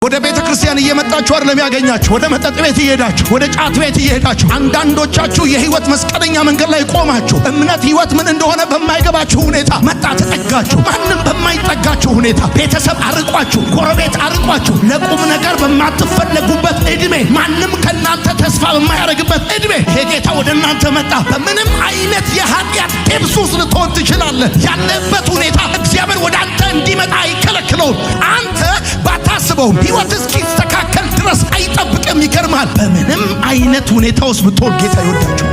ወደ ቤተ ክርስቲያን እየመጣችሁ አይደለም ያገኛችሁ። ወደ መጠጥ ቤት እየሄዳችሁ፣ ወደ ጫት ቤት እየሄዳችሁ፣ አንዳንዶቻችሁ የህይወት መስቀለኛ መንገድ ላይ ቆማችሁ እምነት ህይወት ምን እንደሆነ በማይገባችሁ ሁኔታ መጣ ተጠጋችሁ። ማንም በማይጠጋችሁ ሁኔታ ቤተሰብ አርቋችሁ፣ ጎረቤት አርቋችሁ፣ ለቁም ነገር በማትፈለጉበት እድሜ፣ ማንም ከእናንተ ተስፋ በማያደርግበት እድሜ ይሄ ጌታ ወደ እናንተ መጣ። በምንም አይነት የኃጢአት depths ውስጥ ልትሆን ትችላለህ። ያለበት ሁኔታ እግዚአብሔር ወደ አንተ እንዲመጣ አይከለክለውም። አንተ ባታስበውም ህይወት እስኪስተካከል ድረስ አይጠብቅም። ይገርማል። በምንም አይነት ሁኔታ ውስጥ ብትሆን ጌታ ይወዳችሁ።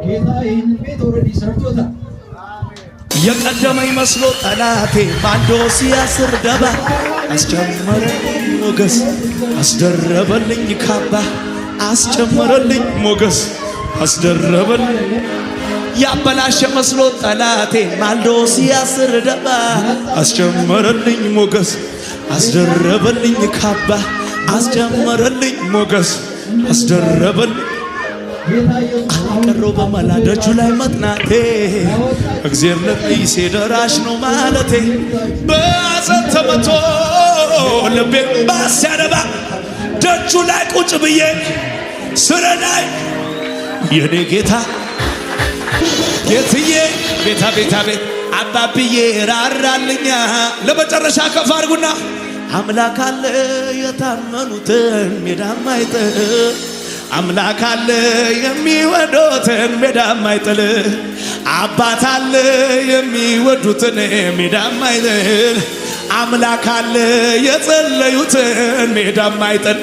ጌታ ይህንን ቤት already ሰርቶታል። የቀደመኝ መስሎ ጠላቴ ማልዶ ሲያስር ደባ፣ አስጨመረልኝ ሞገስ፣ አስደረበልኝ ካባ፣ አስጨመረልኝ ሞገስ፣ አስደረበልኝ። ያበላሸ መስሎ ጠላቴ ማልዶ ሲያስር ደባ፣ አስጨመረልኝ ሞገስ፣ አስደረበልኝ ካባ፣ አስጨመረልኝ ሞገስ፣ አስደረበልኝ። ጌታ ኢየሱስ አሁን ቀረው በመላ ደጁ ላይ መጥናቴ፣ እግዜር ለነፍሴ ደራሽ ነው ማለቴ። በሐዘን ተመቶ ልቤ ሲያነባ ደጁ ላይ ቁጭ ብዬ ስረዳይ የኔ ጌታ ጌትዬ ቤታ ቤታ ቤት አባብዬ ራራልኛ። ለመጨረሻ ከፍ አድርጉና አምላክ አለ የታመኑትን ሜዳ ማይጥል፣ አምላክ አለ የሚወዱትን ሜዳ ማይጥል፣ አባት አለ የሚወዱትን ሜዳ ማይጥል፣ አምላክ አለ የጸለዩትን ሜዳ ማይጥል።